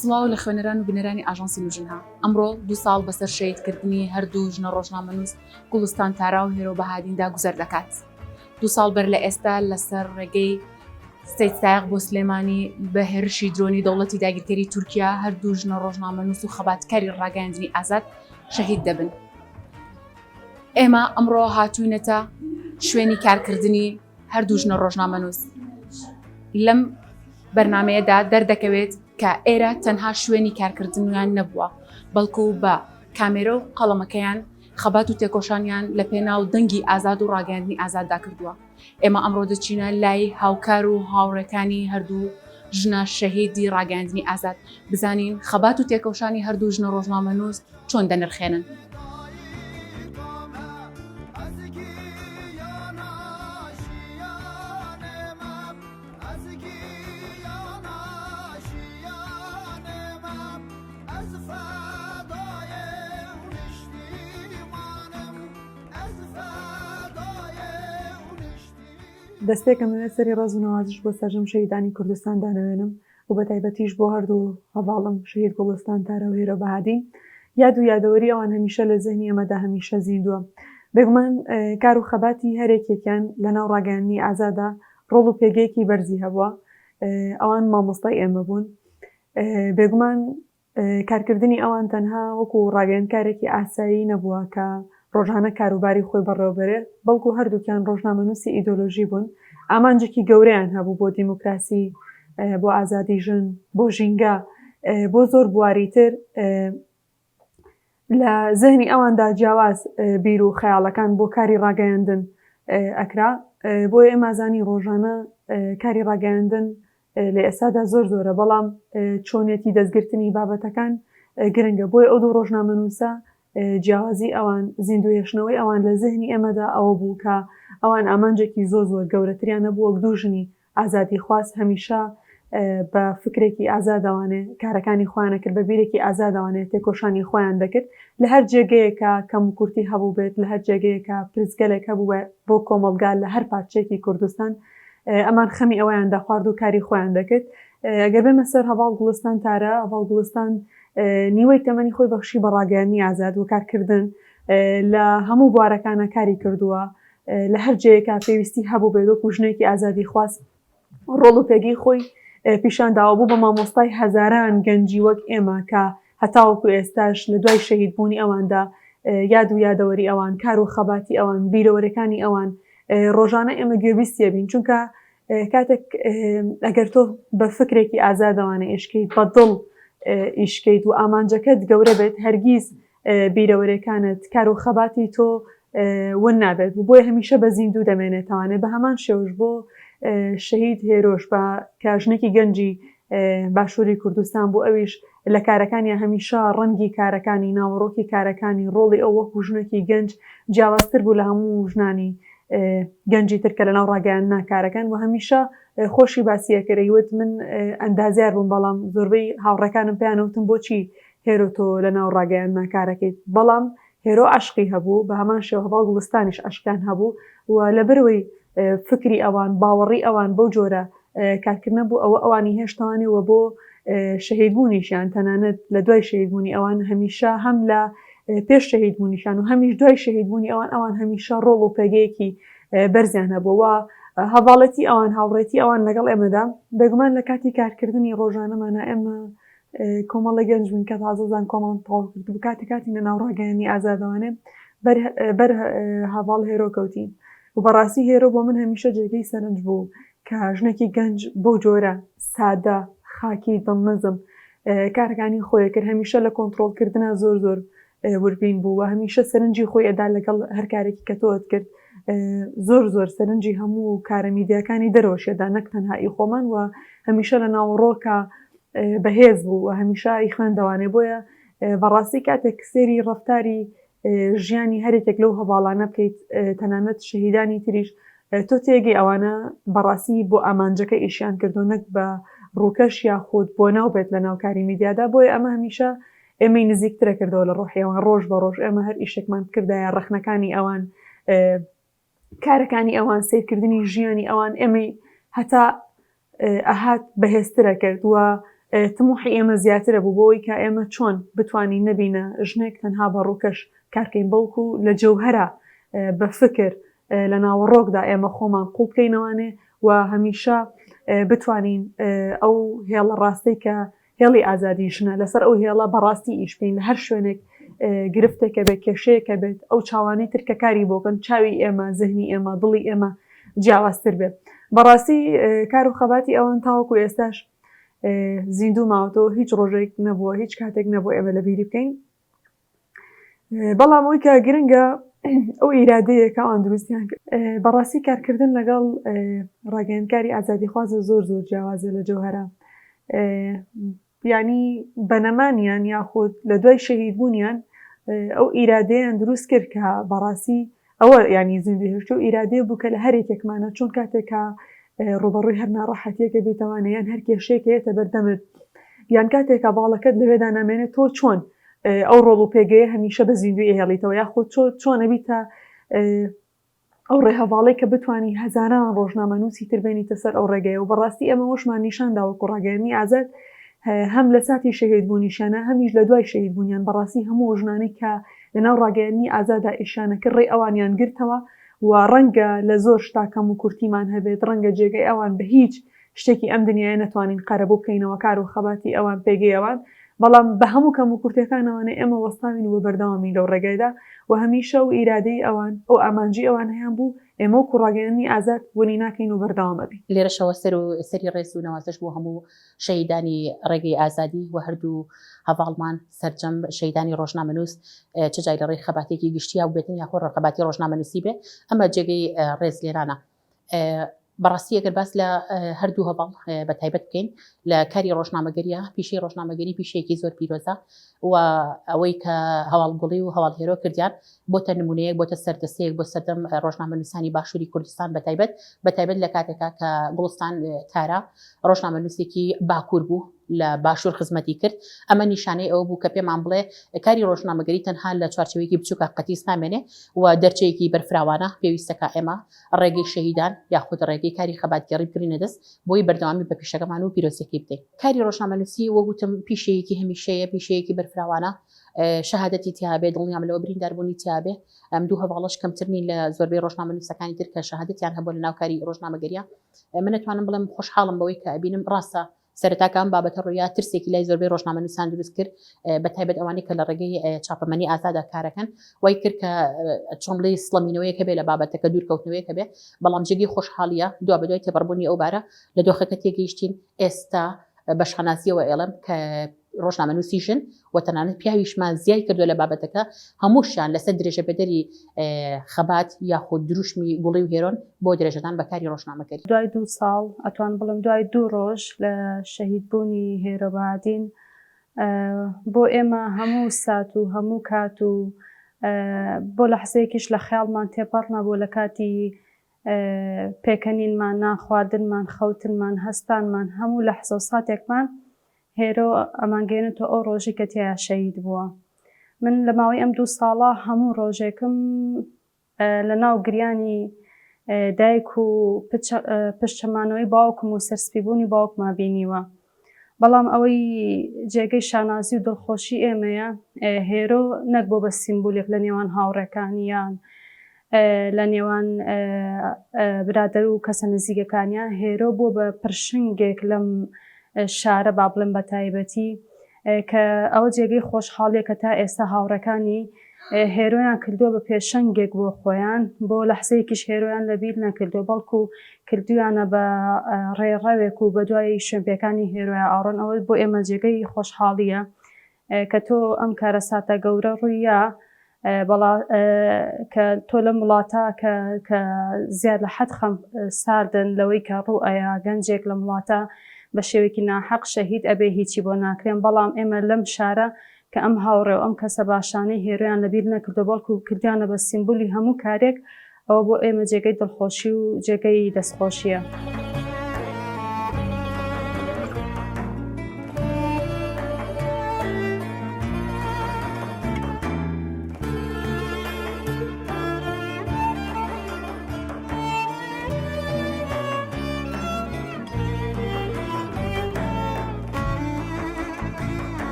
سڵاو لە خوێنەران و بینەرانی ئاژانسی نوژنها. ئەمڕۆ دوو ساڵ بەسەر شەهیدکردنی هەردوو ژنە ڕۆژنامەنووس گوڵستان تارا و هێرۆ بەهادیندا گوزەر دەکات. دوو ساڵ بەر لە ئێستا لەسەر ڕێگەی سەیدسایەق بۆ سلێمانی بە هێرشی درۆنی دەوڵەتی داگیرکەری تورکیا هەردوو ژنە ڕۆژنامەنووس و خەباتکاری ڕاگەیاندنی ئازاد شەهید دەبن. ئێمە ئەمڕۆ هاتووینەتە شوێنی کارکردنی هەردوو ژنە ڕۆژنامەنووس. لەم بەرنامەیەدا دەردەکەوێت کە ئێرە تەنها شوێنی کارکردنیان نەبووە، بەڵکو بە کامێرە و قەڵەمەکەیان خەبات و تێکۆشانیان لە پێناو دەنگی ئازاد و ڕاگەیاندنی ئازاددا کردووە. ئێمە ئەمڕۆ دەچینە لای هاوکار و هاوڕێکانی هەردوو ژنە شەهیدی ڕاگەیاندنی ئازاد، بزانین خەبات و تێکۆشانی هەردوو ژنە ڕۆژنامەنووس چۆن دەنرخێنن. دەستپێکم ئەوێ سەری ڕێز و نەوازش بۆ سەرجەم شەهیدانی کوردستان دانەوێنم و بە تایبەتیش بۆ هەردوو هەڤاڵم شەهید گوڵستان تارا و هێرۆ بەهادین یاد و یادەوەری ئەوان هەمیشە لە زهنی ئێمەدا هەمیشە زیندووە بێگومان کار و خەباتی هەرێکێکیان لە ناو ڕاگەیاندنی ئازادا ڕۆڵ و پێگەیەکی بەرزی هەبووە ئەوان مامۆستای ئێمە بوون بێگومان کارکردنی ئەوان تەنها وەکو ڕاگەیەندکارێکی ئاسایی نەبووە کە ڕۆژانە کاروباری خۆی بەڕێوەبەرێ، بەڵکو هەردووکیان ڕۆژنامەنووسی ئیدۆلۆژی بوون، ئامانجێکی گەورەیان هەبوو بۆ دیموکراسی، بۆ ئازادی ژن، بۆ ژینگە، بۆ زۆر بواری تر. لە زهنی ئەواندا جیاواز بیر و خەیاڵەکان بۆ کاری ڕاگەیاندن ئەکرا، بۆیە ئێمە زانی ڕۆژانە کاری ڕاگەیاندن لە ئێستادا زۆر زۆرە بەڵام چۆنیەتی دەستگرتنی بابەتەکان گرنگە بۆیە ئەو دوو ڕۆژنامەنووسە جیاوازی ئەوان زیندوهێشتنەوەی ئەوان لە زهنی ئێمەدا ئەوە بوو کە ئەوان ئامانجێکی زۆر زۆر گەورەتریان هەبوو وەک دوو ژنی ئازادیخواز هەمیشە بە فکرێکی ئازادەوانێ کارەکانی خۆیان کرد بە بیرێکی ئازادەوانێ تێکۆشانی خۆیان دەکرد لە هەر جێگەیەکە کەم و کورتی هەبوو بێت لە هەر جێگەیەکە پرسگەلێک هەبوو بۆ کۆمەڵگا لە هەر پارچەیەکی کوردستان ئەمان خەمی ئەوەیان دەخوارد و کاری خۆیان دەکرد. گەر بێمە سەر هەڤاڵ گوڵستان تارا، هەڤاڵ گوڵستان نیوەی تەمەنی خۆی بەخشی بە ڕاگەیاندنی ئازاد و کارکردن لە هەموو بوارەکانە کاری کردووە، لە هەر جێیەکا پێویستی هەبوو بێت وەکو ژنێکی ئازادیخواز ڕۆڵ و پێگەی خۆی پیشان داوە، بوو بە مامۆستای هەزاران گەنجی وەک ئێمە کە هەتاوەکو ئێستاش لە دوای شەهیدبوونی ئەواندا یاد و یادەوەری ئەوان، کار و خەباتی ئەوان، بیرەوەرەکانی ئەوان ڕۆژانە ئێمە گوێبیستی ئەبین چونکە کاتێک ئەگەر تۆ بە فکرێکی ئازادەوانە ئیشکەیت بە دڵ ئیشکەیت و ئامانجەکەت گەورە بێت هەرگیز بیرەوەرەکانت کار و خەباتی تۆ ون نابێت و بۆیە هەمیشە بە زیندوو دەمێنێتوانێ بە هەمان شێوش بۆ شەهید هێرۆش بە کە ژنێکی گەنجی باشووری کوردستان بوو ئەویش لە کارەکانیا هەمیشە ڕەنگی کارەکانی، ناوەڕۆکی کارەکانی، ڕۆڵی ئەو وەکوو ژنێکی گەنج جیاوازتر بوو لە هەموو ژنانی گەنجی تر کە لەناو ڕاگەیاندنا کارەکەن و هەمیشە خۆشی باسی ئەکرد ئەیوت من ئەندازیار بووم بەڵام زۆربەی هاوڕێکانم پێیان وتم بۆچی هێرۆ تۆ لەناو ڕاگەیاندنا کارەکەیت بەڵام هێرۆ عەشقی هەبوو بە هەمان شێوە هەڤاڵ گوڵستانیش عەشقیان هەبوو و لەبەرئەوەی فکری ئەوان باوەڕی ئەوان بەو جۆرە کارکردنە بوو ئەوە ئەوانی هێشتوانێ و بۆ شەهیدبوونیشیان تەنانەت لە دوای شەهیدبوونی ئەوان هەمیشە هەم لە پێش شەهیدبوونیشان و هەمیش دوای شەهیدبوونی ئەوان ئەوان هەمیشە ڕۆڵ و پێگەیەکی بەرزیان هەبوو و هەڤاڵەتی ئەوان هاوڕێتی ئەوان لەگەڵ ئێمەدا بێگومان لە کاتی کارکردنی ڕۆژانەمانە ئێمە کۆمەڵی گەنج بووین کە تازە زانکۆمان تەواو کردبوو کاتی کاتی لە ناو ڕاگەیاندنی ئازادەوانێ بەر بەر هەڤاڵ هێرۆ کەوتین و بەڕاستی هێرۆ بۆ من هەمیشە جێگەی سەرنج بوو کە ژنێکی گەنج بەو جۆرە سادە خاکی دڵنزم کارەکانی خۆی کرد هەمیشە لە کۆنتترۆلکردنا زۆر زۆر وربین بوو و هەمیشە سەرنجی خۆی ئەدا لەگەڵ هەر کارێکی کە تۆت کرد زۆر زۆر سەرنجی هەموو کارە میدیاکانی دەرەوەشێدا نەک تەنها ئی خۆمان و هەمیشە لە ناوەڕۆکە بەهێز بوو و هەمیشە ئی خوێندەوانێ بۆیە بەڕاستی کاتێک سێری ڕفتاری ژیانی هەرێکێک لەو هەواڵانە بکەیت تەنانەت شەهیدانی تریش تۆ تێگەی ئەوانە بەڕاستی بۆ ئامانجەکە ئیشیان کردو نەک بە ڕووکەش یاخود بۆ ناو بێت لە ناوکاری میدیادا بۆیە ئەمە هەمیشە ئێمەی نزیکترە کردەوە لە ڕۆحی ئەوان ڕۆژ بە ڕۆژ ئێمە هەر ئیشێکمان بکردایە ڕەخنەکانی ئەوان کارەکانی ئەوان سیرکردنی ژیانی ئەوان ئێمەی هەتا ئەهات بەهێزترە کرد و. تموحی ئێمە زیاترە بوو بۆی کە ئێمە چۆن بتوانین نەبینە ژنێک تەنها بە ڕووکەش کارکەین بەڵکو لە جەوهەرا بە فکر لە ناوەڕۆکدا ئێمە خۆمان قوڵ بکەینەوانێ و هەمیشە بتوانین ئەو هێڵە ڕاستەی کە هێڵی ئازادی ژنە لەسەر ئەو هێڵە بەڕاستی ئیش بکەین لە هەر شوێنێک گرفتێکە بێت کێشەیەکە بێت ئەو چاوانەی تر کە کاری بۆکەن چاوی ئێمە زهنی ئێمە دڵی ئێمە جیاوازتر بێت بەڕاستی کار و خەباتی ئەوان تاوەکو ئێستاش زیندوو ماوەتەوە هیچ ڕۆژێک نەبووە هیچ کاتێک نەبوو ئێمە لەبیری بکەین بەڵام ئەوی کە گرنگە ئەو ئیرادەیە کە ئەوان دروستیان کرد بەڕاستی کارکردن لەگەڵ ڕاگەیەندکاری ئازادیخوازە زۆر زۆر جیاوازە لە جەوهرە یعنی بەنەمانیان یاخود لە دوای شەهیدبوونیان ئەو ئیرادەیان دروست کرد کە بەڕاستی ئەوە یانی زیندوو هێشت و ئیرادەیە بوو کە لە هەر یەکێکمانە چۆن کاتێک کە ڕووبەڕووی هەر ناڕەحەتیەکە بیتەوانێ یان هەر کێشەیەک هەیەتە بەردەمت یان کاتێک کە باڵەکەت لەوێدا نامێنێت تۆ چۆن ئەو ڕۆڵ و پێگەیە هەمیشە بە زیندووی ئەهێڵیتەوە یاخود چۆ چۆن ئەبیتە ئەو ڕێهەڤاڵەی کە بتانی هەزاران ڕۆژنامەنووسی تر بێنیتە سەر ئەو ڕێگەیە و بەڕاستی ئێمە وەشمان نیشان دا وەکو ڕاگەیاندنی ئازاد هەم لە ساتی شەهیدبوونیشیانە هەمیش لە دوای شەهیدبوونیان بەڕاستی هەموو ژنانەی کە لەناو ڕاگەیاندنی ئازادا ئیشیانە کرد ڕێی ئەوانیان گرتەوە و ڕەنگە لە زۆر شتا کەم و کورتیمان هەبێت ڕەنگە جێگەی ئەوان بە هیچ شتێکی ئەم دنیایە نەتوانین قەرەبوو بکەینەوە کار و خەباتی ئەوان پێگەی ئەوان بەڵام بە هەموو کەم و کورتیەکانەوانێ ئێمە وەستاوین و بەردەوامین لەو ڕێگایدا و هەمیشە ئەو ئیرادەی ئەوان ئەو ئامانجی ئەوان هەیان بوو ئێمە وەکو ڕاگەیاندنی ئازاد ونی ناکەین و بەردەوام ئەبین. لێرەشەوە سەر و سەری ڕێز و نەوازش بۆ هەموو شەهیدانی ڕێگەی ئازادی و هەردوو هەڤاڵمان سەرجەم شەهیدانی ڕۆژنامەنووس چ جای لە ڕێی خەباتێکی گشتیا بێتن یاخۆ ڕەخەباتی ڕۆژنامەنووسی بێ ئەمە جێگەی ڕێز لێرانە. بەڕاستی ئەگەر باس لە هەردوو هەڤاڵ بە تایبەت بکەین لە کاری ڕۆژنامەگەریە پیشەی ڕۆژنامەگەری پیشەیەکی زۆر پیرۆزە و ئەوەی کە هەواڵ گوڵی و هەواڵ هێرۆ کردیان بۆتە نمونەیەک بۆتە سەردەسەیەک بۆ سەردەم ڕۆژنامەنووسانی باشووری کوردستان بە تایبەت بە تایبەت لە کاتێکا کە گوڵستان تارا ڕۆژنامەنووسێکی باکوور بوو لە باشوور خزمەتی کرد ئەمە نیشانەی ئەوە بوو کە پێمان بڵێ کاری ڕۆژنامەگەری تەنها لە چوارچێوەیەکی بچووکە قەتیس نامێنێ و دەرچەیەکی بەرفراوانە پێویستەکە ئێمە ڕێگەی شەهیدان یاخود ڕێگەی کاری خەباتگێڕی بگرینە دەست بۆی بەردەوامی بە پیشەکەمان و پیرۆزیەکەی بدەین. کاری ڕۆژنامەنووسی وەک وتم پیشەیەکی هەمیشەیە، پیشەیەکی بەرفراوانە، شەهادەتی تیابێ، دڵنیام لەوە برینداربوونی تیابێ، ئەم دوو هەڤاڵەش کەمتر نین لە زۆربەی ڕۆژنامەنووسەکانی تر کە شەهادەتیان هەبووە لە ناو کاری ڕۆژنامەگەریە. من ئەتوانم بڵێم خۆشحاڵم بەوەی کە ئەبینم ڕاستە سەرەتا کە ئەم بابەتە ڕوویا ترسێکی لای زۆربەی ڕۆژنامەنووسان دروست کرد بە تایبەت ئەوانەی کە لە ڕێگەی چاپەمەنی ئازادا کارەکەن وای کرد کە چۆن بڵێی سڵەمینەوەیەک هەبێ لە بابەتەکە دوورکەوتنەوەیەک هەبێ بەڵام جێگەی خۆشحاڵیە دوا بەدوای تێپەڕبوونی ئەو بارە لە دۆخەکە تێگەیشتین ئێستا بە شانازیەوە ئێڵم کە ڕۆژنامەنووسی ژن و تەنانەت پیاویشمان زیای کردووە لە بابەتەکە هەمووشیان لەسەر درێژەپێدەری خەبات یاخود دروشمی گوڵی و هێرۆن بۆ درێژەدان بە کاری ڕۆژنامەگەری. دوای دوو ساڵ، ئەتوان بڵێم دوای دوو ڕۆژ لە شەهیدبوونی هێرۆ بەهادین، بۆ ئێمە هەموو سات و هەموو کات و بۆ لەحزەیەکیش لە خەیاڵمان تێپەڕ نەبوو لە کاتی پێکەنینمان، نان خواردنمان، خەوتنمان، هەستانمان، هەموو لەحزە و ساتێکمان هێرۆ ئەمانگەیەنێتەوە ئەو ڕۆژەی کە تیایا شەهید بووە. من لە ماوەی ئەم دوو ساڵە هەموو ڕۆژێکم لە ناو گریانی دایک و پشتچەمانەوەی باوکم و سەرسپیبوونی باوکما بینیوە. بەڵام ئەوەی جێگەی شانازی و دڵخۆشی ئێمەیە هێرۆ نەک بۆ بە سیمبولێک لە نێوان هاوڕێکانی یان لە نێوان برادەر و کەسە نزیکەکانیان هێرۆ بووە بە پرشنگێک لەم شارە با بڵێم بە تایبەتی کە ئەوە جێگەی خۆشحاڵیە کە تا ئێستا هاوڕێکانی هێرۆیان کردووە بە پێشەنگێک بۆ خۆیان بۆ لەحزەیەکیش هێرۆیان لەبیر نەکردووە بەڵکو کردویانە بە ڕێڕەوێک و بە دوای شوێنپێکانی هێرۆیا ئاڕۆن ئەوە بۆ ئێمە جێگەی خۆشحاڵیە کە تۆ ئەم کارەساتە گەورە ڕوویا بەڵا کە تۆ لەم وڵاتە کە کە زیاد لە حەد خەم ساردن لەوەی کە ڕوو ئەیا گەنجێک لەم وڵاتە بە شێوەیەکی ناحەق شەهید ئەبێ هیچی بۆ ناکرێن بەڵام ئێمە لەم شارە کە ئەم هاوڕێ و ئەم کەسە باشانەی هێرۆیان لەبیر نەکردو بەڵکو کردیانە بە سیمبولی هەموو کارێک ئەوە بۆ ئێمە جێگەی دڵخۆشی و جێگەی دەستخۆشییە.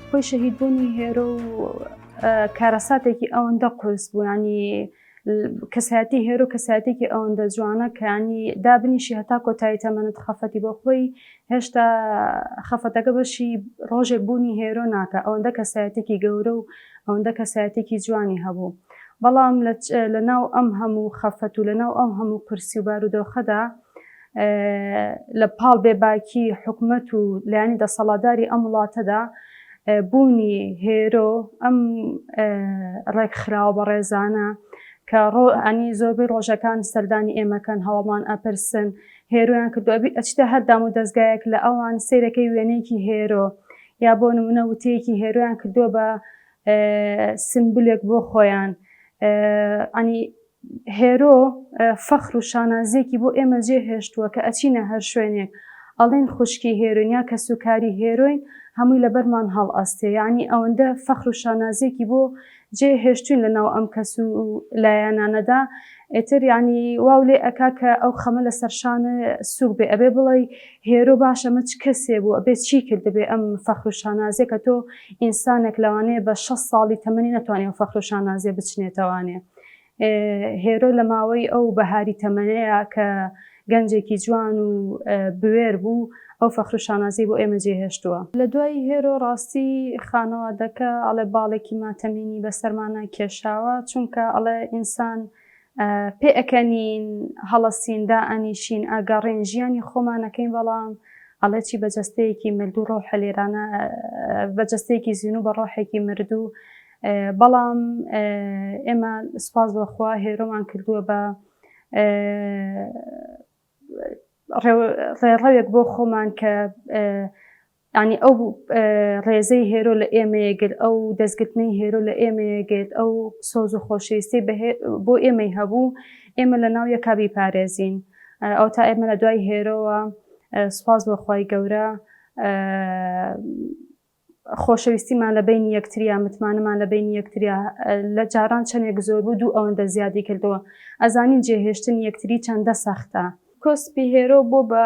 خۆی شەهیدبوونی هێرۆ و کارەساتێکی ئەوەندە قورس بوو ینی کەسایەتی هێرۆ کەسایەتێکی ئەوەندە جوانە کە ینی دابنیشی هەتا کۆتایی تەمەنت خەفەتی بۆ خۆی هێشتا خەفەتەکە بەشی ڕۆژێک بوونی هێرۆ ناکە ئەوەندە کەسایەتێکی گەورە و ئەوەندە کەسایەتێکی جوانی هەبوو بەڵام لە ناو ئەم هەموو خەفەت و لە ناو ئەم هەموو قورسی و بارودۆخەدا لە پاڵ بێباکی حکومەت و لایەنی دەسەڵاتداری ئەم وڵاتەدا بوونی هێرۆ ئەم ڕێکخراوە بەڕێزانە کە ڕۆ ئەنی زۆربەی ڕۆژەکان سەردانی ئێمەکەن هەواڵمان ئەپرسن هێرۆیان کردو ئەبی ئەچیتە هەر دام و دەستگایەک لە ئەوان سەیرەکەی وێنەیەکی هێرۆ یا بۆ نمونە وتەیەکی هێرۆیان کردووە بە سمبولێک بۆ خۆیان ئەنی هێرۆ فەخر و شانازیەکی بۆ ئێمە جێ هێشتووە کە ئەچینە هەر شوێنێک ئەڵێن خوشکی هێرۆین یا کەسوکاری هێرۆین هەمووی لەبەرمان هەڵئەستێ یانی ئەوەندە فەخر و شانازیەکی بۆ جێ هێشتوین لە ناو ئەم کەس و لایەنانەدا ئیتر یانی واو لێ ئەکا کە ئەو خەمە لە سەرشانە سوک بێ ئەبێ بڵێی هێرۆ باش ئەمە چ کەسێ بوو ئەبێ چی کردبێ ئەم فەخر و شانازیە کە تۆ ئینسانێک لەوانەیە بە 6 ساڵی تەمەنی نەتوانێ ئەو فەخر و شانازیە بچنێتەوانێ هێرۆ لە ماوەی ئەو بەهاری تەمەنەیا کە گەنجێکی جوان و بوێر بوو، ئەو فەخر و شانازیەی بۆ ئێمە جێهێشتووە. لە دوای هێرۆ ڕاستی خانەوادەکە ئەڵێ باڵێکی ماتەمینی بەسەرمانا کێشاوە، چونکە ئەڵێ ئینسان پێ ئەکەنین، هەڵەسین، دائەنیشین، ئەگەڕێین، ژیانی خۆمان ئەکەین، بەڵام ئەڵێ چی بە جەستەیەکی مردوو ڕۆحە لێرانە، بە جەستەیەکی زینوو بە ڕۆحێکی مردوو بەڵام ئێمە سوپاس بۆ خوا هێرۆمان کردووە بە ڕێڕەوێک بۆ خۆمان کە ینی ئەو ڕێزەی هێرۆ لە ئێمەیە گرت ئەو دەستگرتنەی هێرۆ لە ئێمەیە گرت ئەو سۆز و خۆشەویستی بۆ ئێمەی هەبوو ئێمە لە ناو یەکا بیپارێزین ئەو تا ئێمە لە دوای هێرۆوە سوپاس بۆ خوای گەورە خۆشەویستیمان لە بەینی یەکتریا، متمانەمان لە بەینی یەکتریا لە جاران چەندێک زۆر بوو دوو ئەوەندە زیادی کردووە. ئەزانین جێهێشتنی یەکتری چەندە سەختە. کۆسپی هێرۆ بۆ بە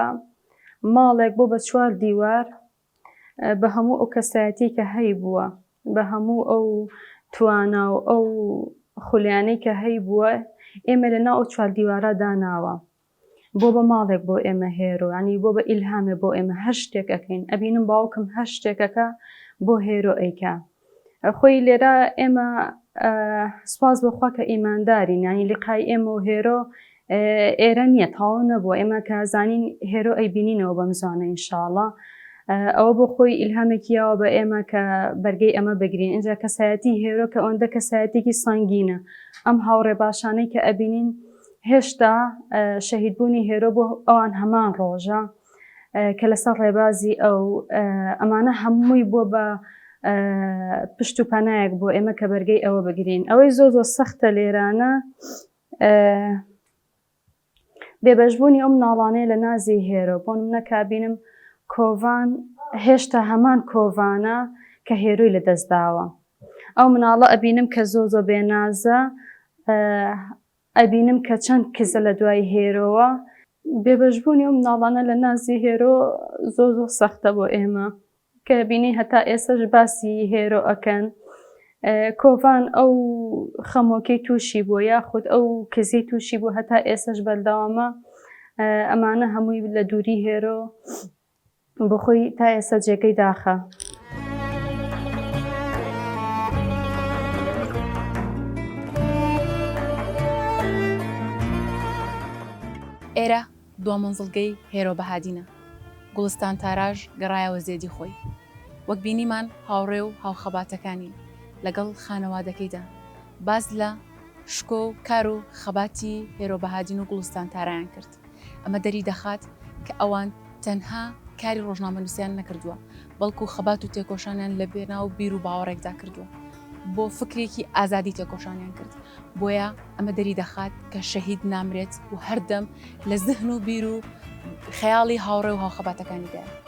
ماڵێک، بۆ بە چوار دیوار، بە هەموو ئەو کەسایەتیەی کە هەیبووە، بە هەموو ئەو توانا و ئەو خولیانەی کە هەیبووە، ئێمەی لە ناو ئەو چوار دیوارە داناوە. بۆ بە ماڵێک بۆ ئێمە هێرۆ ینی بۆ بە ئیلهامێ بۆ ئێمە هەر شتێک ئەەکەین ئەبینم باوکم هەر شتێکەکە بۆ هێرۆ ئەیکا خۆی لێرە ئێمە سوپاس بۆخوا کە ئیماندارین ینی لقای ئێمە و هێرۆ ئێرە نییە تەواو نەبووە ئێمە کە زانین هێرۆ ئەیبینینەوە بەم زوانە ئینشاءڵا ئەوە بۆ خۆی ئیلهامێکی یاوە بە ئێمە کە بەرگەی ئەمە بگرین اینجا کەسایەتی هێرۆ کە ئەوەندە کەسایەتێکی سەنگینە ئەم هاوڕێ باشانەی کە ئەبینین هێشتا شەهیدبوونی هێرۆ بۆ ئەوان هەمان ڕۆژە کە لەسەر ڕێبازی ئەو ئەمانە هەمووی بووە بە پشت و پەنایەک بۆ ئێمە کە بەرگەی ئەوە بگرین ئەوەی زۆر زۆر سەختە لێرانە بێبەشبوونی ئەو مناڵانەیە لە نازی هێرۆ بۆ نمونە کابینم کۆڤان هێشتا هەمان کۆڤانە کە هێرۆی لەدەستداوە ئەو مناڵە ئەبینم کە زۆ زۆ بێنازە ئەبینم کە چەند کزە لە دوای هێرۆوە. بێبەشبوونی ئەو مناڵانە لە نازی هێرۆ زۆر زۆر سەختە بۆ ئێمە کە بینی هەتا ئێسەش باسی هێرۆ ئەکەن کۆڤان ئەو خەمۆکەی تووشی بووە یاخود ئەو کزی تووشی بوو هەتا ئێسەش بەردەوامە ئەمانە هەمووی لە دووری هێرۆ بۆخۆی تا ئێستا جێگەی داخە. ئێرە دوا مەنزڵگەی هێرۆ بەهادینە. گوڵستان تاراش گەڕایەوە زێدی خۆی. وەک بینیمان هاوڕێ و هاوخەباتەکانی لەگەڵ خانەوادەکەیدا باس لە شکۆ و کار و خەباتی هێرۆ بەهادین و گوڵستان تارایان کرد. ئەمە دەری دەخات کە ئەوان تەنها کاری ڕۆژنامەنووسیان نەکردووە، بەڵکو خەبات و تێکۆشانیان لە پێناو بیر و باوەڕێکدا کردووە، بۆ فکرێکی ئازادی تێکۆشانیان کرد، بۆیە ئەمە دەری دەخات کە شەهید نامرێت و هەردەم لە زهن و بیر و خەیاڵی هاوڕێ و هاوخەباتەکانیدایە.